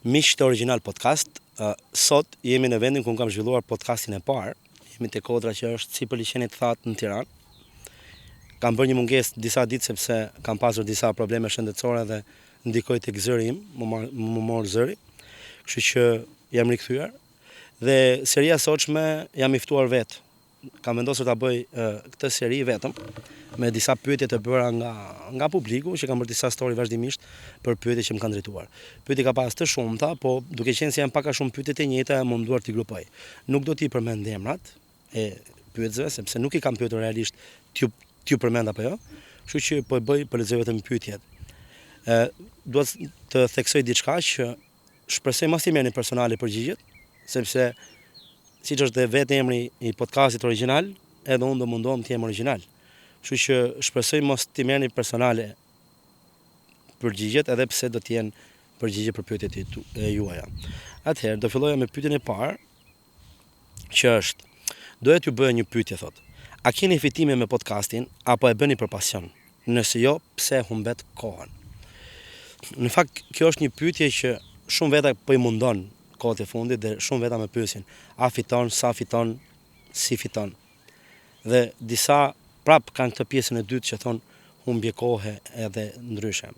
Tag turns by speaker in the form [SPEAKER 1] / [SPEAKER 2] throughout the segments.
[SPEAKER 1] Miq të Origjinal Podcast, sot jemi në vendin ku unë kam zhvilluar podcastin e parë. Jemi te kodra që është sipër liqenit të thatë në Tiranë. Kam bërë një mungesë disa ditë sepse kam pasur disa probleme shëndetësore dhe ndikoi tek zëri im, m'u mor zëri. Kështu që jam rikthyer. Dhe seria e sotshme jam i ftuar vetë. Kam vendosur ta bëj këtë seri vetëm me disa pyetje të bëra nga nga publiku që kam bërë disa story vazhdimisht për pyetje që më kanë drejtuar. Pyetje ka pas të shumta, po duke qenë se janë pak a shumë pyetjet e njëjta jam munduar t'i grupoj. Nuk do t'i përmend emrat e pyetësve sepse nuk i kam pyetur realisht t'ju t'ju përmend apo jo. Kështu që po e bëj, po lexoj vetëm pyetjet. Ë dua të theksoj diçka që shpresoj mos t'i merrni personale përgjigjet, sepse Siç është dhe vetë emri i podcastit origjinal, edhe unë do mundohem të jem origjinal. Kështu që shpresoj mos t'i merrni personale përgjigjet edhe pse do të jenë përgjigje për pyetjet e juaja. Atëherë do filloja me pyetjen e parë, që është doja t'ju bëja një pyetje thotë. A keni fitime me podcastin apo e bëni për pasion? Nëse jo, pse e humbet kohën? Në fakt, kjo është një pyetje që shumë veta po i mundon kohët e fundit dhe shumë veta më pyesin, a fiton, sa fiton, si fiton. Dhe disa prap kanë këtë pjesën e dytë që thonë humbje kohe edhe ndryshe.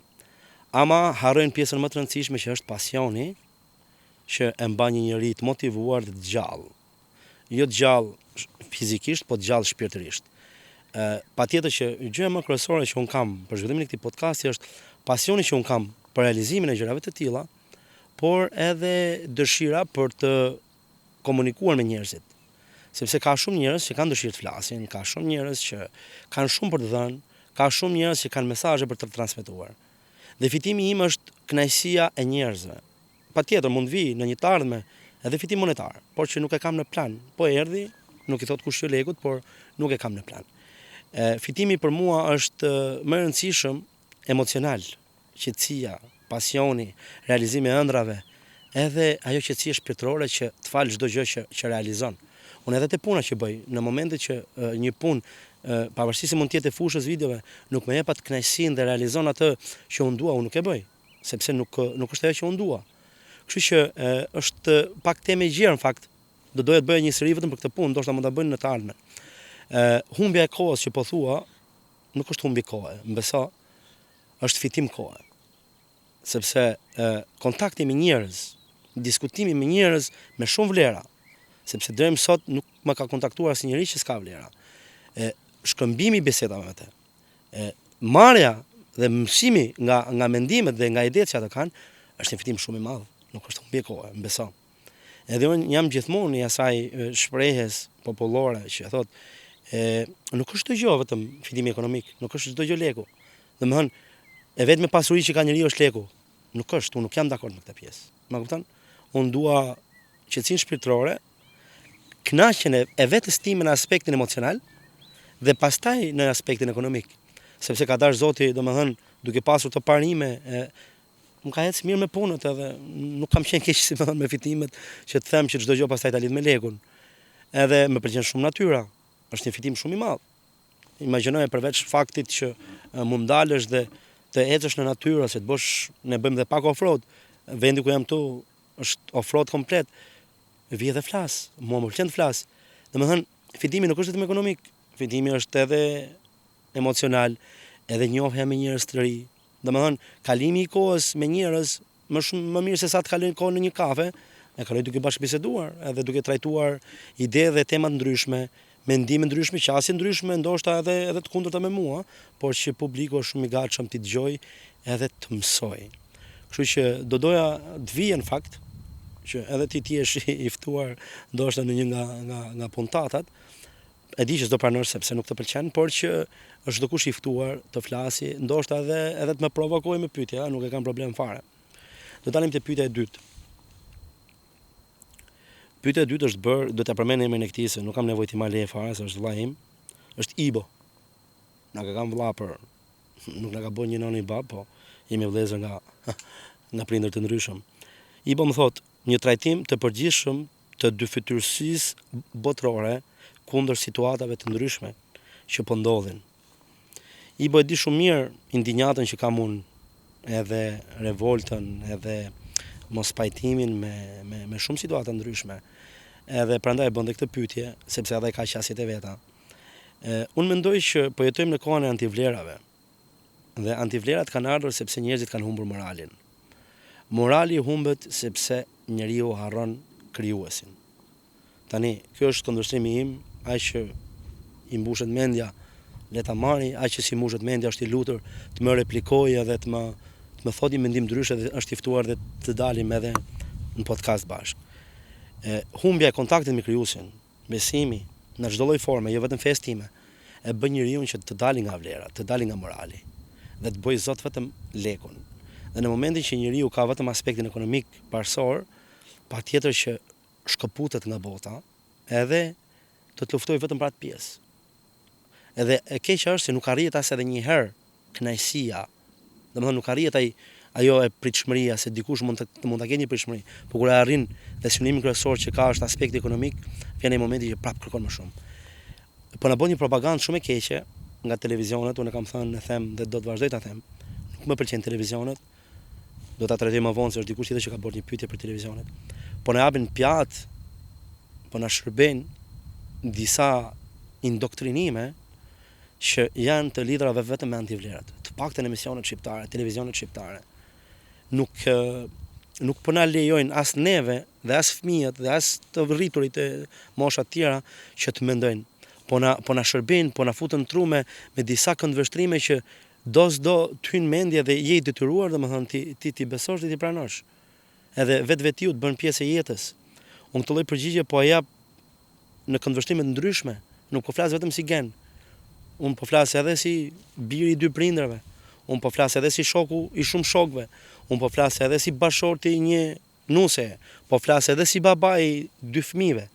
[SPEAKER 1] Ama harrojnë pjesën më të rëndësishme që është pasioni që e mban një njeri të motivuar dhe të gjallë. Jo të gjallë fizikisht, po të gjallë shpirtërisht. Ë patjetër që gjëja më kryesore që un kam për zhvillimin e këtij podcasti është pasioni që un kam për realizimin e gjërave të tilla, por edhe dëshira për të komunikuar me njerëzit. Sepse ka shumë njerëz që kanë dëshirë të flasin, ka shumë njerëz që kanë shumë për të dhënë, ka shumë njerëz që kanë mesazhe për të transmetuar. Dhe fitimi im është kënaqësia e njerëzve. Patjetër mund të vijë në një të ardhme edhe fitim monetar, por që nuk e kam në plan. Po erdhi, nuk i thotë kush jo lekut, por nuk e kam në plan. E, fitimi për mua është më i rëndësishëm emocional, qetësia, pasioni, realizimi i ëndrrave, edhe ajo qetësia shpirtërore që të fal çdo gjë që që realizon. Unë edhe te puna që bëj, në momentin që një punë pavarësisht se mund të jetë e fushës videove, nuk më jep atë kënaqësinë dhe realizon atë që unë dua, unë nuk e bëj, sepse nuk nuk është ajo që unë dua. Kështu që e, është pak temë e gjerë në fakt. Do doja të bëja një seri vetëm për këtë punë, ndoshta mund ta bëj në të ardhmen. Ë humbja e kohës që po thua nuk është humbje kohe, më beso, është fitim kohe. Sepse e, kontakti me njerëz, diskutimi me njerëz me shumë vlera, sepse deri më sot nuk më ka kontaktuar asnjë që s'ka vlera. E, shkëmbimi i bisedave me të, e, marrja dhe mësimi nga nga mendimet dhe nga idetë që ata kanë, është një fitim shumë i madh, nuk është humbje kohe, më beso. Edhe unë jam gjithmonë i asaj shprehjes popullore që thotë e nuk është çdo gjë vetëm fitimi ekonomik, nuk është çdo gjë leku. Domethënë, e vetme pasuri që ka njeriu është leku. Nuk është, unë nuk jam dakord me këtë pjesë. Më kupton? Unë dua qetësinë shpirtërore, kënaqjen e, e vetes time në aspektin emocional dhe pastaj në aspektin ekonomik. Sepse ka dashur Zoti, domethënë, duke pasur të parime e, Më ka ecë mirë me punët edhe nuk kam qenë keq si me thënë me fitimet që të them që çdo gjë pastaj ta lidh me lekun. Edhe më pëlqen shumë natyra. Është një fitim shumë i madh. Imagjinoje përveç faktit që mund dalësh dhe të ecësh në natyrë ose të bësh, ne bëjmë dhe pak off-road. Vendi ku jam këtu është off-road komplet. Vij dhe flas, mua më pëlqen të flas. Domethënë, fitimi nuk është vetëm ekonomik, fitimi është edhe emocional, edhe njohja me njerëz të ri, Domethënë, kalimi i kohës me njerëz më shumë më mirë se sa të kaloj kohën në një kafe, e kaloj duke bashkëbiseduar, edhe duke trajtuar ide dhe tema të ndryshme, mendime ndryshme, qasje ndryshme, ndoshta edhe edhe të kundërta me mua, por që publiku është shumë i gatshëm t'i dëgjojë edhe të mësojë. Kështu që do doja të vije në fakt, që edhe ti të jesh i ftuar ndoshta në një nga nga nga puntatat, E di që s'do pranosh sepse nuk të pëlqen, por që është çdokush i ftuar të flasi, ndoshta edhe edhe të më provokojë me pyetje, nuk e kam problem fare. Do dalim te pyetja e dytë. Pyetja e dytë është bërë, do t'ia përmend emrin e këtij se nuk kam nevojë t'i marr leje fare se është vëllai im. Është Ibo. Nuk e kam vëlla për nuk na ka bërë një nënë një babë, po jemi vëllezër nga nga prindër të ndryshëm. Ibo më thotë, një trajtim të përgjithshëm të dyfytyrësisë botërore kundër situatave të ndryshme që po ndodhin. Ibo e di shumë mirë indinjatën që kam unë, edhe revoltën, edhe mospajtimin me me me shumë situata të ndryshme. Edhe prandaj e bënte këtë pyetje, sepse edhe ka qasjet e veta. E, unë mendoj që po jetojmë në kohën e antivlerave. Dhe antivlerat kanë ardhur sepse njerëzit kanë humbur moralin. Morali humbet sepse njeriu harron krijuesin. Tani, ky është këndvështrimi im, ai që i mbushet mendja, le ta marri, ai që s'i mbushet mendja është i lutur të më replikojë edhe të më të më thotë një mendim ndryshe dhe është i ftuar dhe të dalim edhe në podcast bashkë. E, humbja e kontaktit me krijuesin, besimi në çdo lloj forme, jo vetëm fesë time, e bën njeriun që të dali nga vlera, të dali nga morali dhe të bëjë zot vetëm lekun. Dhe në momentin që njeriu ka vetëm aspektin ekonomik parësor, patjetër që shkëputet nga bota, edhe do të luftojë vetëm për atë pjesë. Edhe e keqja është se nuk arrihet as edhe një herë kënaqësia. Domethënë nuk arrihet ai ajo e pritshmëria se dikush mund të mund ta ketë një pritshmëri, por kur e arrin dhe synimi kryesor që ka është aspekti ekonomik, vjen ai momenti që prapë kërkon më shumë. Po na bën një propagandë shumë e keqe nga televizionet, unë e kam thënë, e them dhe do të vazhdoj ta them. Nuk më pëlqejnë televizionet, Do ta trajtoj më vonë se është dikush tjetër që ka bërë një pyetje për televizionet. Po na japin pjatë, po na shërbejnë disa indoktrinime që janë të lidhura vetëm me antivlerat. Të paktën emisionet shqiptare, televizionet shqiptare nuk nuk po na lejojnë as neve dhe as fëmijët dhe as të rriturit e mosha të tjera që të mendojnë. Po na po na shërbejnë, po na futën në tru me me disa këndvështrime që Do s'do të hyn mendje dhe je i detyruar domethënë ti ti t'i besosh dhe t'i pranosh. Edhe vetvetiu të bën pjesë e jetës. Unë këtë lloj përgjigje po e jap në këndvështrime të ndryshme, nuk po flas vetëm si Gen. Unë po flas edhe si biri i dy prindërve. Unë po flas edhe si shoku i shumë shokëve. Unë po flas edhe si bashkëshorti i një nuseje. Po flas edhe si baba i dy fëmijëve.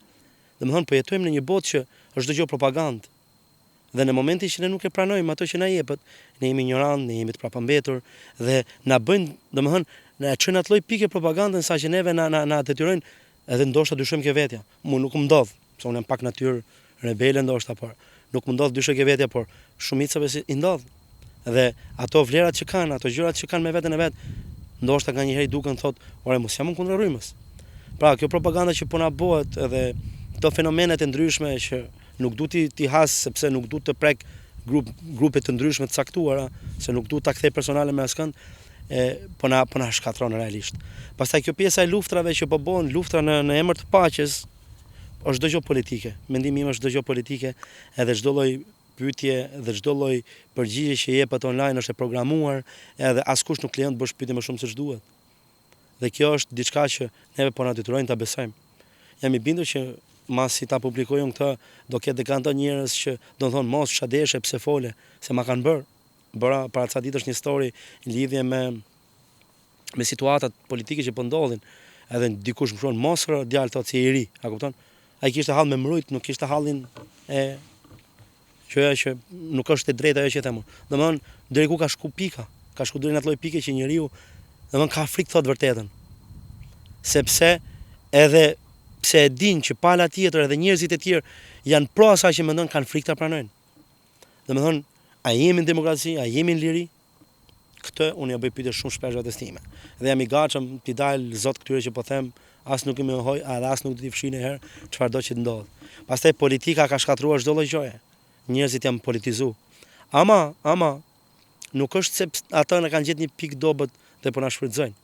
[SPEAKER 1] Domethënë po jetojmë në një botë që është çdo gjë propagandë. Dhe në momentin që ne nuk e pranojmë ato që na jepet, ne jemi injorantë, ne jemi të prapambetur dhe na bëjnë, domethënë, na e çojnë atë lloj pike propagandën sa që neve na na na detyrojnë edhe ndoshta dyshojmë ke vetja. Mu nuk më ndodh, se unë jam pak natyrë rebele ndoshta, por nuk më ndodh dyshoj ke vetja, por shumicave si i ndodh. Dhe ato vlerat që kanë, ato gjërat që kanë me veten e vet, ndoshta nganjëherë i duken thotë, ore mos jam unë kundra rrymës. Pra, kjo propaganda që po na bëhet edhe këto fenomenet e ndryshme që Nuk du t'i t'i has sepse nuk du të prek grup grupe të ndryshme të caktuara, se nuk du ta kthej personale me askënd, e po na po na shkatërron realisht. Pastaj kjo pjesa e luftrave që po bëhen, luftra në në emër të paqes, është çdo gjë politike. Mendimi im është çdo gjë politike, edhe çdo lloj pyetje dhe çdo lloj përgjigje që jepet online është e programuar, edhe askush nuk lejon të bësh pyetje më shumë se ç'duhet. Dhe kjo është diçka që neve po na detyrojnë ta besojmë. Jam i bindur që masi ta publikoj unë këtë, do ketë dhe ca njerëz që do të thonë mos ça deshe pse fole, se ma kanë bërë. Bëra para ca ditësh një story në lidhje me me situatat politike që po ndodhin. Edhe dikush më shkruan mos ore djalë thotë se je i ri, a kupton? Ai kishte hall me mrujt, nuk kishte hallin e Gjëja që nuk është e drejtë ajo që them unë. Domethënë, deri ku ka shku pika? Ka shku deri në atë lloj pike që njeriu, domethënë ka frikë të thotë vërtetën. Sepse edhe pse e din që pala tjetër edhe njerëzit e tjerë janë pro asaj që mendon kanë frikë ta pranojnë. Domethënë, a jemi në demokraci, a jemi në liri? Këtë unë ja bëj pyetje shumë shpesh vetes time. Dhe jam i gatshëm t'i dal zot këtyre që po them, as nuk i mohoj, edhe as nuk do t'i fshij ndonjëherë, çfarëdo që të ndodhë. Pastaj politika ka shkatërruar çdo lloj gjëje. Njerëzit janë politizu. Ama, ama nuk është se ata na kanë gjetë një pikë dobët dhe po na shfrytëzojnë.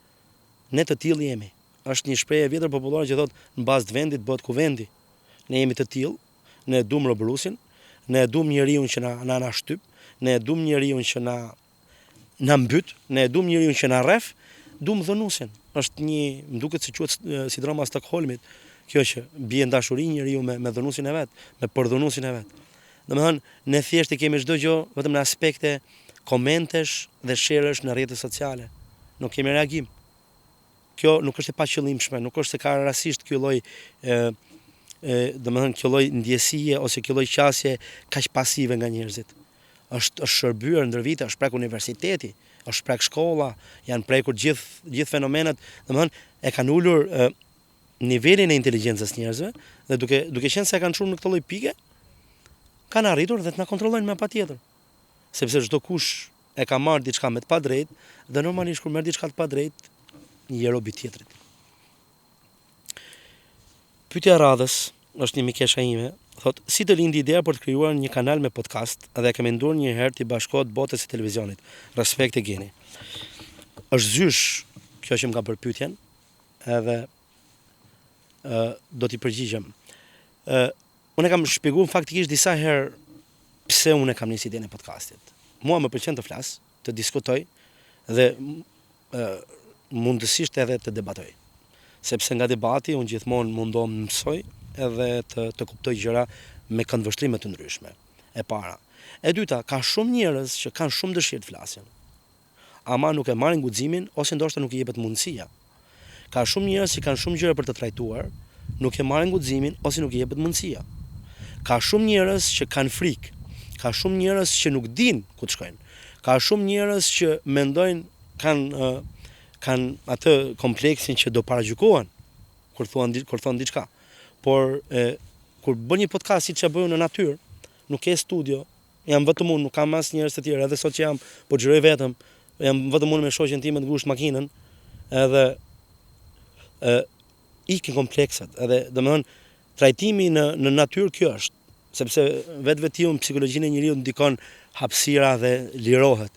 [SPEAKER 1] Ne të tillë jemi. Është një shprehje e vjetër popullore që thotë në bazë të vendit bëhet kuvendi. Ne jemi të tillë, Ne e duam robëruesin, ne e duam njeriun që na na na shtyp, ne e duam njeriun që na na mbyt, ne e duam njeriun që na rreh, duam dhunuesin. Është një, më duket se quhet sindroma e Stockholmit, kjo që bie në dashuri njeriu me me dhunuesin e vet, me përdhunuesin e vet. Domethënë, ne thjesht e kemi çdo gjë vetëm në aspekte komentesh dhe share-sh në rrjete sociale. Nuk kemi reagim. Kjo nuk është e paqëllimshme, nuk është se ka rastësisht ky lloj ë ë domethënë kjo lloj ndjesie ose kjo lloj qasje kaq pasive nga njerëzit. Është është shërbyer ndër vite, është prek universiteti, është prek shkolla, janë prekur gjithë gjithë fenomenet, domethënë e kanë ulur ë nivelin e inteligjencës njerëzve dhe duke duke qenë se e kanë çuar në këtë lloj pike, kanë arritur dhe të na kontrollojnë me patjetër. Sepse çdokush e ka marrë diçka me të padrejtë dhe normalisht kur merr diçka të padrejtë, je rob i tjetrit. Pyetja e radhës është një mikesha ime, thotë si të lindi ideja për të krijuar një kanal me podcast dhe e ke menduar një herë t'i bashkohet botës së televizionit. Respekte Geni. Është zysh kjo që më ka bërë pyetjen, edhe ë do t'i përgjigjem. Ë unë e kam shpjeguar faktikisht disa herë pse unë e kam nisë idenë e podcastit. Mua më pëlqen të flas, të diskutoj dhe ë mundësisht edhe të debatoj. Sepse nga debati unë gjithmonë mundohem të mësoj edhe të të kuptoj gjëra me këndvështrime të ndryshme. E para. E dyta, ka shumë njerëz që kanë shumë dëshirë të flasin. Ama nuk e marrin guximin ose ndoshta nuk i jepet mundësia. Ka shumë njerëz që kanë shumë gjëra për të trajtuar, nuk e marrin guximin ose nuk i jepet mundësia. Ka shumë njerëz që kanë frikë. Ka shumë njerëz që nuk dinë ku të shkojnë. Ka shumë njerëz që mendojnë kanë kanë atë kompleksin që do paragjykohen kur thuan kur thon diçka. Por e, kur bën një podcast siç e bëj unë në natyrë, nuk ke studio, jam vetëm unë, nuk kam as njerëz të tjerë, edhe sot që jam, po xhiroj vetëm, jam vetëm unë me shoqen time të ngushtë makinën, edhe e, ikin komplekset, edhe domethënë trajtimi në në natyrë kjo është, sepse vetvetiu në psikologjinë e njeriut ndikon hapësira dhe lirohet.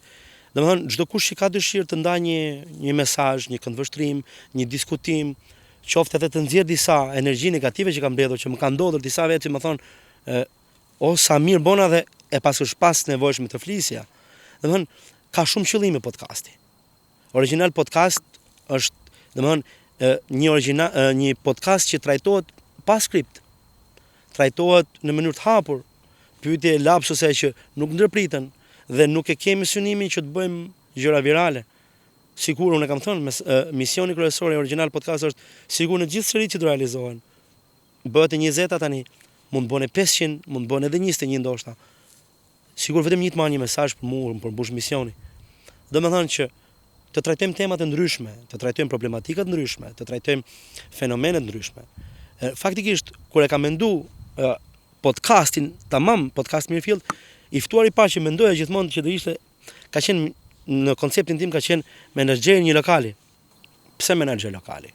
[SPEAKER 1] Domethënë çdo kush që ka dëshirë të ndajë një një mesazh, një këndvështrim, një diskutim, qoftë edhe të nxjerr disa energji negative që ka mbledhur, që më ka ndodhur disa vetë që më thonë, o sa mirë bona dhe e paskësh pas nevojshme të flisja. Domethënë ka shumë qëllime podcasti. Original Podcast është, domethënë, një original një podcast që trajtohet pa skript. Trajtohet në mënyrë të hapur, pyetje lapsuse që nuk ndërpriten dhe nuk e kemi synimin që të bëjmë gjëra virale. Sikur unë e kam thënë, misioni kryesor i Original Podcast është sikur në gjithë seritë që do realizohen. Bëhet e 20-ta tani, mund të bëhen 500, mund të bëhen edhe 21 ndoshta. Sikur vetëm një të marrë një mesazh për mua, më përmbush misioni. Domethënë që të trajtojmë temat e ndryshme, të trajtojmë problematika të ndryshme, të trajtojmë fenomene të ndryshme. Faktikisht kur e kam mendu podcastin, tamam podcast mirëfillt, i ftuari i parë që mendoja gjithmonë që do ishte ka qenë në konceptin tim ka qenë menaxheri i një lokali. Pse menaxher lokali?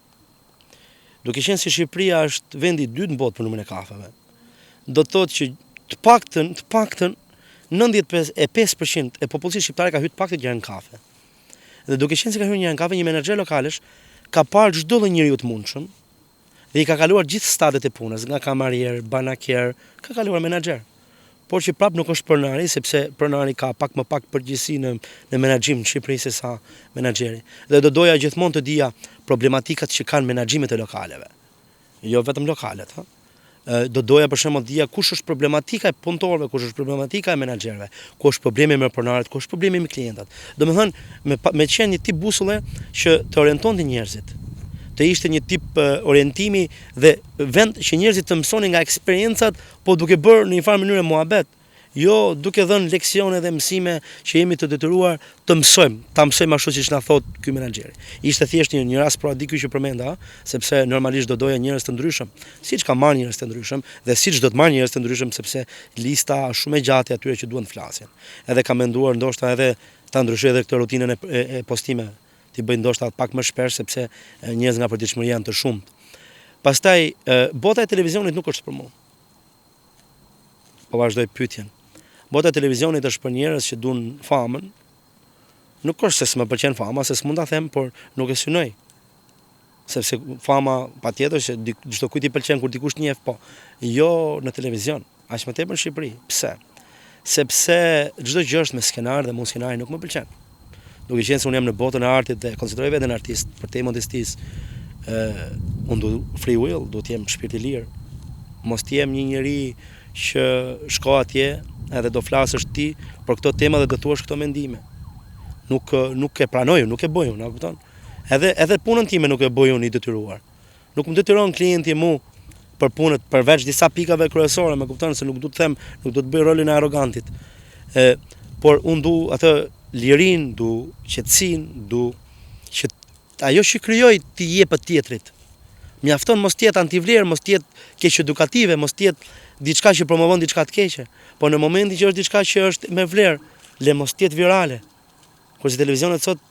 [SPEAKER 1] Duke qenë se Shqipëria është vendi i dytë në botë për numrin e kafeve. Do të thotë që të paktën, të paktën 95% e popullsisë shqiptare ka hyrë të paktën një herë në kafe. Dhe duke qenë se ka hyrë një herë në kafe, një menaxher lokalesh ka parë çdo lloj njeriu të mundshëm dhe i ka kaluar gjithë stadet e punës, nga kamarier, banakier, ka kaluar menaxher. Por që prapë nuk është pronari, sepse pronari ka pak më pak përgjegjësi në në menaxhim në Shqipëri se sa menaxheri. Dhe do doja gjithmonë të dija problematikat që kanë menaxhimet e lokaleve. Jo vetëm lokalet, ha. Do doja për shembull të dija kush është problematika e punëtorëve, kush është problematika e menaxherëve, ku është problemi me pronarët, ku është problemi me klientët. Domethënë, me me qenë një tip busulle që të orientonte njerëzit. Të ishte një tip orientimi dhe vend që njerëzit të mësonin nga eksperiencat, po duke bërë në një farë mënyre muhabet. Jo duke dhënë leksione dhe mësime që jemi të detyruar të mësojmë, ta mësojmë ashtu siç na thotë ky menaxheri. Ishte thjesht një një rast sporadik ky që përmenda, sepse normalisht do doja njerëz të ndryshëm, siç kam marrë njerëz të ndryshëm dhe siç do të marr njerëz të ndryshëm sepse lista është shumë e gjatë e atyre që duan të flasin. Edhe kam menduar ndoshta edhe ta ndryshoj edhe këtë rutinën e, e, e postimeve, t'i bëj ndoshta pak më shpesh sepse njerëz nga përditshmëria janë të shumtë. Pastaj bota e televizionit nuk është për mua. Po vazhdoj pyetjen. Bota e televizionit është për njerëz që duan famën. Nuk është se s'më pëlqen fama, se s'mund ta them, por nuk e synoj. Sepse fama patjetër që çdo kujt i pëlqen kur dikush të njeh, po jo në televizion, aq më tepër në Shqipëri. Pse? Sepse çdo gjë është me skenar dhe mua skenari nuk më pëlqen. Duke qenë se unë jam në botën e artit dhe konsideroj veten artist, përtej modestisë, ë unë du free will, du të jem shpirt i lirë. Mos të jem një njeri që shko atje edhe do flasësh ti për këto tema dhe do thuash këto mendime. Nuk nuk e pranoj, nuk e bëj unë, a kupton? Edhe edhe punën time nuk e bëj unë i detyruar. Nuk më detyron klienti mu për punët përveç disa pikave kryesore, më kupton se nuk du të them, nuk du të bëj rolin e arrogantit. Ë, por unë du atë lirinë, du qetësinë, du që ajo që krijoj t'i jepet tjetrit. Mjafton mos të jetë antivlerë, mos të jetë keq edukative, mos të jetë diçka që promovon diçka të keqe. Po në momentin që është diçka që është me vlerë, le mos të jetë virale. Kurse televizionet sot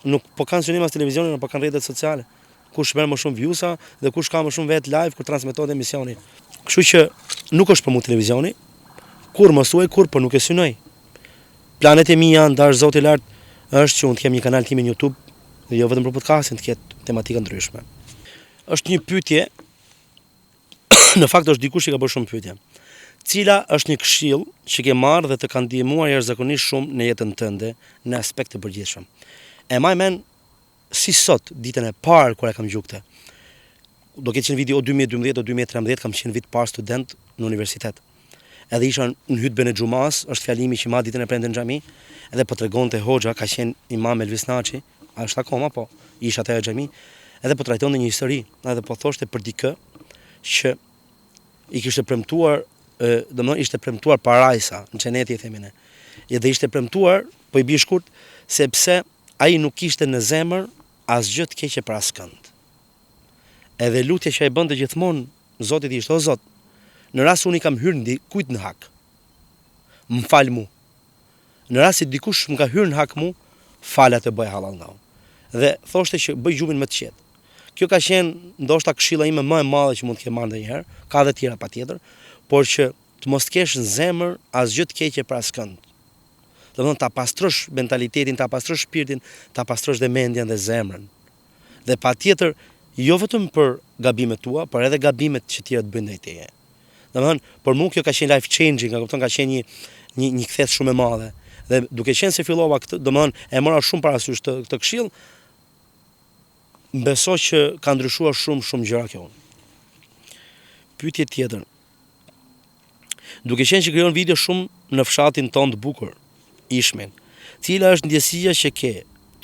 [SPEAKER 1] nuk po kanë synim as televizionin, po kanë rrjetet sociale. Kush merr më shumë viewsa dhe kush ka më shumë vetë live kur transmetohet emisioni. Kështu që nuk është për mua televizioni. Kurrë mos thuaj kurrë, por nuk e synoj. Planet e mia, dashtë Zoti lart, është që unë të kem një kanal timin në YouTube dhe jo vetëm për podcastin, të ketë tematika ndryshme. Është një pyetje në fakt është dikush që ka bërë shumë pyetje. Cila është një këshillë që ke marrë dhe të ka ndihmuar jashtëzakonisht shumë në jetën tënde në aspekt të përgjithshëm? E maj mend si sot, ditën e parë kur e kam dëgju këtë. Do ketë qenë viti o 2012 o 2013, kam qenë vit parë student në universitet. Edhe isha në hutben e xhumas, është fjalimi që mban ditën e premte në xhami, edhe po tregonte hoxha, ka qenë imam Elvis Naçi, a është akoma, po isha te ajo xhami, edhe po trajtonte një histori, edhe po thoshte për dikë që i kishte premtuar, domethënë ishte premtuar parajsa, në xheneti i themi ne. Edhe ishte premtuar, po i bie shkurt, sepse ai nuk kishte në zemër asgjë të keqe për askënd. Edhe lutja që ai bënte gjithmonë Zotit ishte, o Zot, në rast se unë i kam hyrë dikujt në hak, më fal mu. Në rast se dikush më ka hyrë në hak mu, fale atë bëje hallall nga unë. Dhe thoshte që bëj gjumin më të qetë. Kjo ka qenë ndoshta këshilla ime më e madhe që mund të kem marrë ndonjëherë, ka dhe tjera patjetër, por që të mos të kesh në zemër asgjë të keqe për askënd. Domethënë ta pastrosh mentalitetin, ta pastrosh shpirtin, ta pastrosh dhe mendjen dhe zemrën. Dhe patjetër jo vetëm për gabimet tua, por edhe gabimet që tjerët bëjnë ndaj teje. Domethënë, për mua kjo ka qenë life changing, a kupton, ka qenë një një një kthesë shumë e madhe. Dhe duke qenë se fillova këtë, domethënë, e mora shumë parasysh këtë këtë këshillë, besoj që ka ndryshuar shumë shumë gjëra kjo. Pyetje tjetër. Duke qenë që krijon video shumë në fshatin tonë të bukur, Ishmin, cila është ndjesia që ke,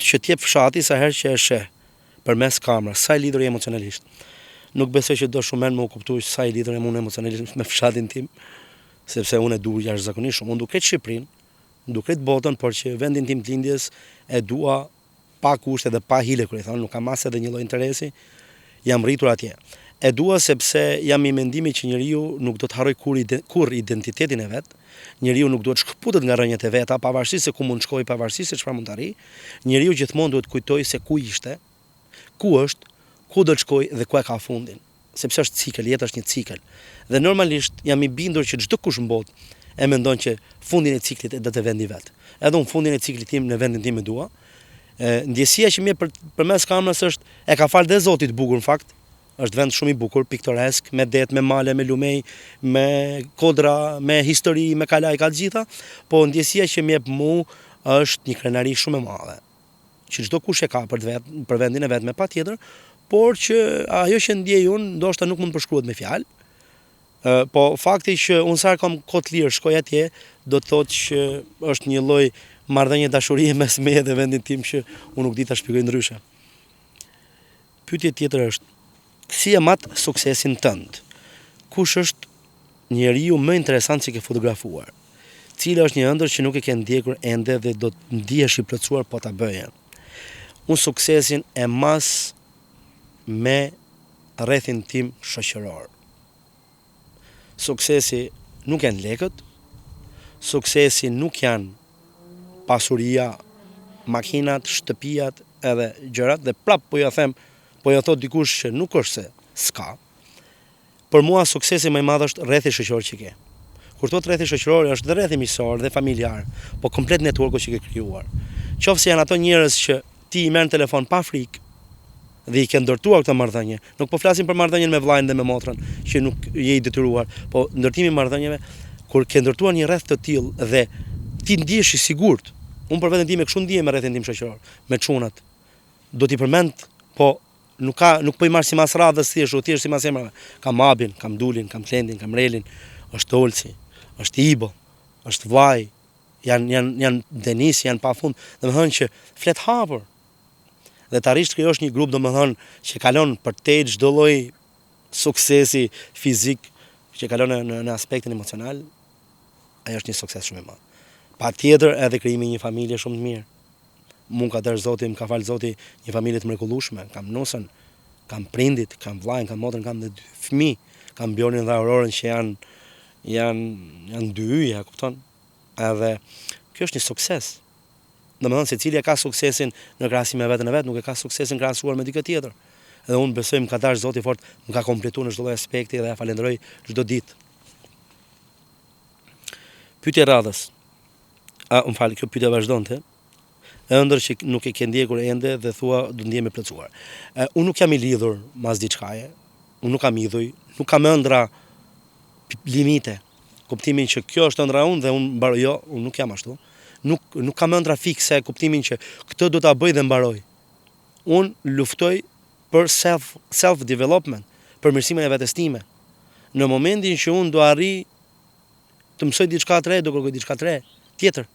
[SPEAKER 1] që t'jep fshati sa herë që e sheh përmes kamerës, sa i lidhur je emocionalisht? Nuk besoj që do shumë mend me u kuptu sa i lidhur jam unë emocionalisht me fshatin tim, sepse unë e du jashtëzakonisht shumë. Unë du krejt Shqipërinë, du krejt botën, por që vendin tim të lindjes e dua pa kushte dhe pa hile kur i thonë, nuk kam as edhe një lloj interesi, jam rritur atje. E dua sepse jam i mendimit që njeriu nuk do të harrojë kurrë kurrë identitetin e vet, njeriu nuk duhet të shkëputet nga rrënjët e veta, pavarësisht se ku mund të shkojë, pavarësisht se çfarë mund të arrijë, njeriu gjithmonë duhet të kujtojë se ku ishte, ku është, ku do të shkojë dhe ku e ka fundin. Sepse është cikël, jeta është një cikël. Dhe normalisht jam i bindur që çdokush në botë e mendon që fundin e ciklit e do te vendi i vet. Edhe unë fundin e ciklit tim në vendin tim e dua. E, ndjesia që më jep për, përmes kamerës është e ka falë dhe Zoti të bukur në fakt. Është vend shumë i bukur, piktoresk, me det, me male, me lumej, me kodra, me histori, me kala, i ka të gjitha, po ndjesia që më jep mu është një krenari shumë e madhe. Që çdokush e ka për të vet, për vendin e vet me patjetër, por që ajo që ndjej unë ndoshta nuk mund të përshkruhet me fjalë. Ë po fakti që unë sa herë kam kohë të lirë shkoj atje, do të thotë që është një lloj marrëdhënie dashurie mes meje dhe vendit tim që unë nuk di ta shpjegoj ndryshe. Pyetje tjetër është, si e mat suksesin tënd? Kush është njeriu më interesant që ke fotografuar? Cila është një ëndërr që nuk e ke ndjekur ende dhe do të ndihesh i plotësuar po ta bëje? Unë suksesin e mas me rrethin tim shoqëror. Suksesi nuk janë lekët, suksesi nuk janë pasuria, makinat, shtëpiat edhe gjërat dhe prap po ja them, po ja thot dikush që nuk është se s'ka. Për mua suksesi më i madh është rrethi shoqëror që ke. Kur thot rrethi shoqëror është dhe rrethi miqësor dhe familjar, po komplet networku që ke krijuar. Qoftë se janë ato njerëz që ti i merr në telefon pa frikë dhe i ke ndërtuar këto marrëdhënie. Nuk po flasim për marrëdhënien me vllain dhe me motrën, që nuk je i detyruar, po ndërtimi i marrëdhënieve kur ke ndërtuar një rreth të tillë dhe ti ndihesh i sigurt. Unë për veten time kështu ndihem me rrethin tim shoqëror, me çunat. Do t'i përmend, po nuk ka nuk po i marr simas radhës thjesht, u thjesht simas emrave. Kam Abin, kam Dulin, kam Klendin, kam Relin, është Olsi, është Ibo, është vllai, janë janë janë Denisi, janë pafund. Domethënë që flet hapur. Dhe të arrish të krijosh një grup domethënë që kalon përtej çdo lloj suksesi fizik që kalon në në, në aspektin emocional, ajo është një sukses shumë i madh. Patjetër edhe krijimi i një familje shumë të mirë. Mu ka dhënë Zoti, më ka falë Zoti një familje të mrekullueshme. Kam nusën, kam prindit, kam vllain, kam motrën, kam dhe dy fëmijë, kam Bjornin dhe Aurorën që janë janë janë dy yje, e kupton? Edhe kjo është një sukses. Domethënë secili e ka suksesin në krahasim me veten e vet, nuk e ka suksesin krahasuar me dikë tjetër. Dhe unë besoj më ka dashur Zoti fort, më ka kompletuar në çdo lloj aspekti dhe ja falenderoj çdo ditë. Pyetja e radhës. A, më fal, kjo pyetja vazhdonte. Ëndërr që nuk e ke ndjekur ende dhe thua do ndihem e plotësuar. Unë nuk jam i lidhur mas diçkaje. Unë nuk kam idhuj, nuk kam ëndrra limite. Kuptimin që kjo është ëndrra unë dhe unë mbaroj, jo, unë nuk jam ashtu. Nuk nuk kam ëndrra fikse, kuptimin që këtë do ta bëj dhe mbaroj. Unë luftoj për self self development, përmirësimin e vetes time. Në momentin që unë do arrij të mësoj diçka të re, do kërkoj diçka të re, tjetër.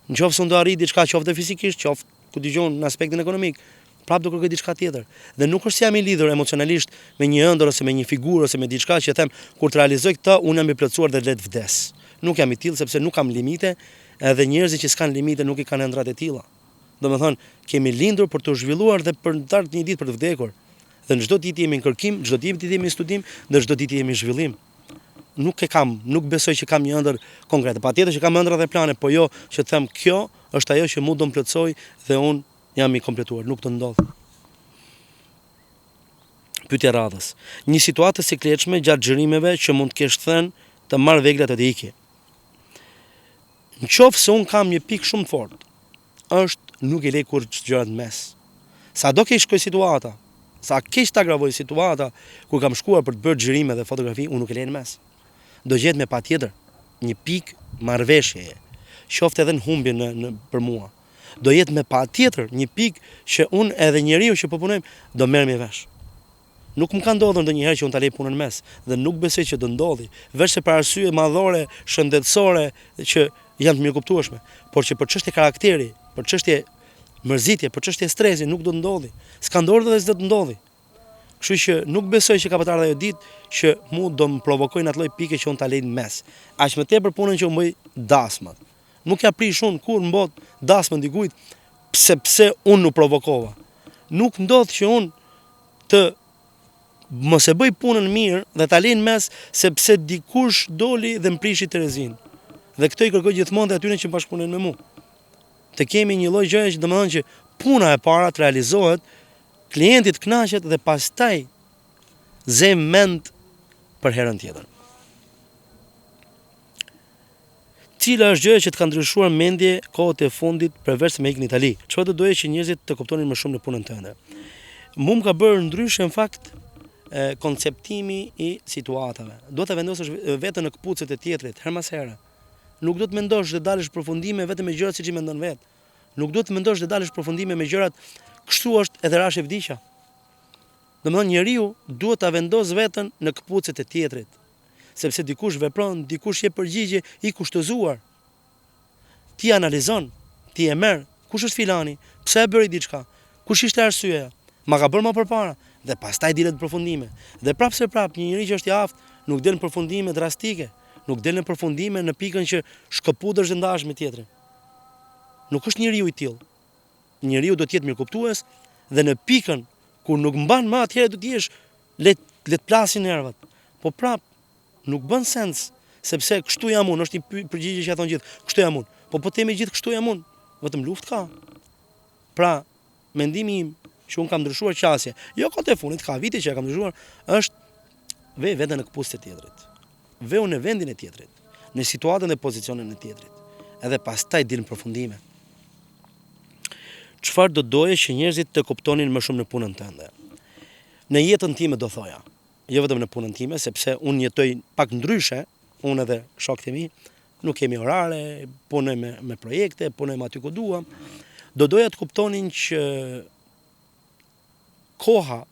[SPEAKER 1] Në qoftë se unë do arrij diçka qoftë fizikisht, qoftë ku di unë në aspektin ekonomik, prapë do kërkoj diçka tjetër. Dhe nuk është se jam i lidhur emocionalisht me një ëndërr ose me një figurë ose me diçka që them kur të realizoj këtë, unë jam i plotësuar dhe le të vdes. Nuk jam i tillë sepse nuk kam limite, edhe njerëzit që s'kanë limite nuk i kanë ëndrrat e tilla. Domethënë, kemi lindur për t'u zhvilluar dhe për të ardhur një ditë për të vdekur. Dhe në çdo ditë jemi në kërkim, çdo ditë jemi në studim dhe çdo ditë jemi në zhvillim. Nuk e kam, nuk besoj që kam një ëndërr konkrete. Patjetër që kam ëndrra dhe plane, po jo që të them kjo është ajo që mu do më plotësoj dhe unë jam i kompletuar, nuk do ndodhë. Pyetja e radhës. Një situatë e sikletshme gjatë xhirimeve që mund të kesh thënë të marr veglat e të iki. Në qoftë se unë kam një pikë shumë të fortë, është nuk i lej kurrë gjërat në mes. Sa do keq shkoj situata, sa keq ta agravoj situata, kur kam shkuar për të bërë xhirime dhe fotografi, unë nuk e lej në mes. Do gjehet me patjetër një pikë marrëveshjeje, qoftë edhe në humbje në, në për mua. Do jetë me patjetër një pikë që unë edhe njeriu që po punojmë do merremi vesh. Nuk më ka ndodhur ndonjëherë që unë ta lej punën në mes dhe nuk besoj që do ndodhi, veçse për arsye madhore shëndetësore që janë të mirëkuptueshme, por që për çështje karakteri, për çështje mërzitje, për çështje stresi nuk do të ndodhi. S'ka ndodhur dhe s'do të ndodhi. Kështu që nuk besoj që ka për të ardhur ajo ditë që mu do më provokojnë atë lloj pike që unë ta lej në mes. Aq më tepër punën që unë bëj dasmat. Nuk ja prish unë kurrë në botë dasmën dikujt sepse unë u provokova. Nuk ndodh që unë të mos e bëj punën mirë dhe ta lej në mes sepse dikush doli dhe më prishi terezinë. Dhe këtë i kërkoj gjithmonë dhe atyre që bashkëpunojnë me mua. Të kemi një lloj gjëje që domethënë që puna e para të realizohet, klienti të kënaqet dhe pastaj zëmë mend për herën tjetër. Cila është gjëja që të ka ndryshuar mendje kohët e fundit përveç se me ikë në Itali? Çfarë do doje që njerëzit të kuptonin më shumë në punën tënde? Mu më ka bërë ndryshe në fakt e, konceptimi i situatave. Do ta vendosësh veten në këpucët e tjetrit herë mas here. Nuk do të mendosh dhe dalësh përfundime vetëm me gjërat siç i mendon vetë. Nuk duhet të mendosh dhe dalësh përfundime me gjërat kështu është edhe rashë e vdiqa. Domethënë njeriu duhet ta vendosë veten në këpucët e tjetrit. Sepse dikush vepron, dikush jep përgjigje i kushtëzuar. Ti analizon, ti e merr, kush është filani, pse e bëri diçka, kush ishte arsyeja, ma ka bërë më përpara dhe pastaj dilet në përfundime. Dhe prapë se prapë, një njeri që është i aftë nuk del në përfundime drastike, nuk del në përfundime në pikën që shkëputesh dhe ndahesh me tjetrin. Nuk është njeriu i tillë. Njeriu do të jetë mirëkuptues dhe në pikën kur nuk mban më atëherë do të jesh Le le të plasin nervat. Po prap nuk bën sens, sepse kështu jam unë, është një përgjigje që ja thonë gjithë, kështu jam unë. Po po themi gjithë kështu jam unë, vetëm luftë ka. Pra, mendimi im që unë kam ndryshuar qasje, jo kohët e fundit, ka vite që e kam ndryshuar, është ve veten në këpucët e tjetrit. Veu në vendin e tjetrit, në situatën dhe pozicionin e tjetrit. Edhe pastaj dil në përfundime. Çfarë do doje që njerëzit të kuptonin më shumë në punën tënde? Në jetën time do thoja, jo vetëm në punën time, sepse unë jetoj pak ndryshe, unë edhe shokët e mi, nuk kemi orare, punojmë me, me projekte, punojmë aty ku duam. Do doja të kuptonin që koha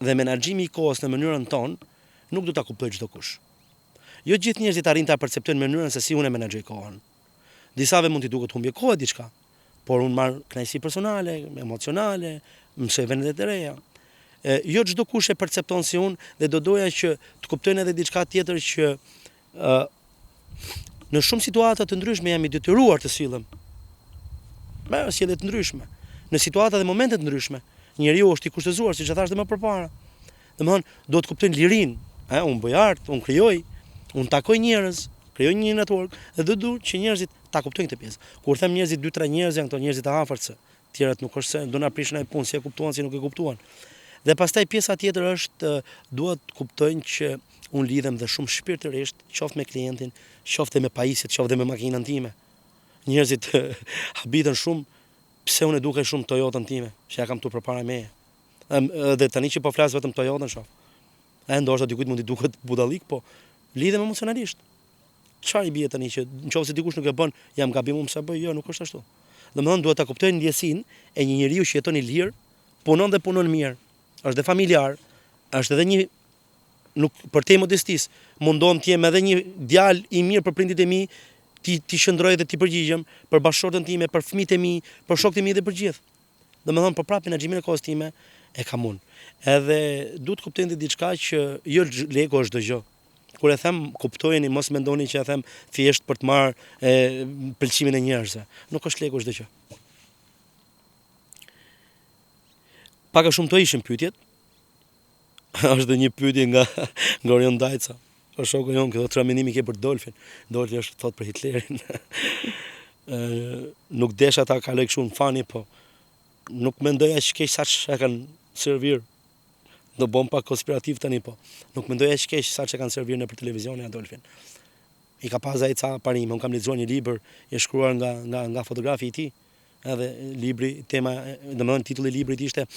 [SPEAKER 1] dhe menaxhimi i kohës në mënyrën tonë nuk do ta kuptojë çdokush. Jo gjithë njerëzit arrijnë ta perceptojnë mënyrën se si unë e menaxhoj kohën. Disave mund t'i duket humbje kohe diçka, por unë marr kënaqësi personale, emocionale, mësoj vende të reja. E, jo çdokush e percepton si unë dhe do doja që të kuptojnë edhe diçka tjetër që ë në shumë situata të ndryshme jam i detyruar të sillem me sjellje të ndryshme, në situata dhe momente të ndryshme. Njeriu është i kushtëzuar, siç e thashë dhe më përpara. Domethënë, duhet të kuptojnë lirinë. E, unë bëj art, unë krijoj, unë takoj njerëz, krijoj një network dhe do du që njerëzit ta kuptojnë këtë pjesë. Kur them njerëzit, 2-3 njerëz janë këto njerëzit e afërt se tjerët nuk është se do na prishin ai punë, si e kuptuan, si nuk e kuptuan. Dhe pastaj pjesa tjetër është duhet të kuptojnë që unë lidhem dhe shumë shpirtërisht, qoftë me klientin, qoftë me pajisjet, qoftë dhe me makinën time. Njerëzit habiten shumë pse unë e dua shumë Toyotën time, që ja kam këtu përpara meje. Dhe tani që po flas vetëm Toyotën shoh. E ndoshta dikujt mund t'i duket budallik, po lidhem emocionalisht. Çfarë i bie tani që nëse dikush nuk e bën, jam gabim unë pse bëj? Jo, nuk është ashtu. Domethënë duhet ta kuptojnë ndjesinë e një njeriu që jeton i lirë, punon dhe punon mirë. Është dhe familjar, është edhe një nuk përtej modestisë, mundohem të jem edhe një djalë i mirë për prindit e mi, t'i t'i qëndroj dhe t'i përgjigjem për bashkëshorten time, për fëmijët e mi, për shokët e mi dhe për gjithë. Domethënë, po prapë menaxhimin e kohës time e kam unë. Edhe duhet të kuptojnë dhe diçka që jo leku është çdo gjë. Kur e them, kuptojeni, mos mendoni që e them thjesht për të marrë e, pëlqimin e njerëzve. Nuk është leku çdo gjë. Pak a shumë këto ishin pyetjet. Është dhe një pyetje nga nga Orion Dajca. Është shoku jonë, kjo çfarë mendimi ke për Dolfin? Dolfi është thot për Hitlerin. Ë nuk desha ta kaloj kështu në funny, po nuk mendoj aq keq sa që e kanë servir. Do bëm pak konspirativ tani po. Nuk mendoj aq keq sa që e kanë servir nëpër televizione Adolfin. I ka pas ai ca parime, unë kam lexuar një libër i shkruar nga nga nga fotografi i tij. Edhe libri, tema, domethënë titulli i librit ishte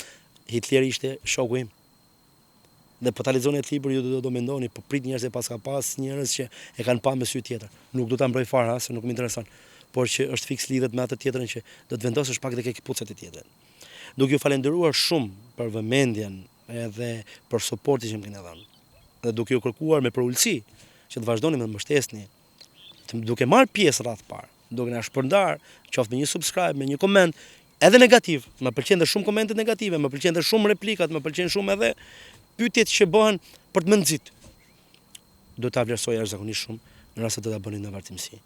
[SPEAKER 1] Hitleri ishte shoku im. Dhe po ta lexoni atë libër ju do do mendoni, po prit njerëz e paska pas njerëz që e kanë pa me sy tjetër. Nuk do ta mbroj fare, se nuk më intereson, por që është fiks lidhet me atë tjetrën që do të vendosësh pak dhe ke këpucët e tjetrit. Duke ju falënderuar shumë për vëmendjen edhe për suportin që më keni dhënë. Dhe duke ju kërkuar me përulësi që të vazhdoni me mbështesni duke marrë pjesë radhë parë, duke na shpërndar, qoftë me një subscribe, me një koment, edhe negativ. Më pëlqen dhe shumë komentet negative, më pëlqen dhe shumë replikat, më pëlqen shumë edhe pyetjet që bëhen për të më nxit. Do ta vlerësoj jashtëzakonisht shumë në rast se do ta bëni në vazhdimësi.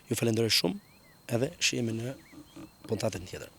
[SPEAKER 1] Ju falenderoj shumë edhe shihemi në puntatën tjetër.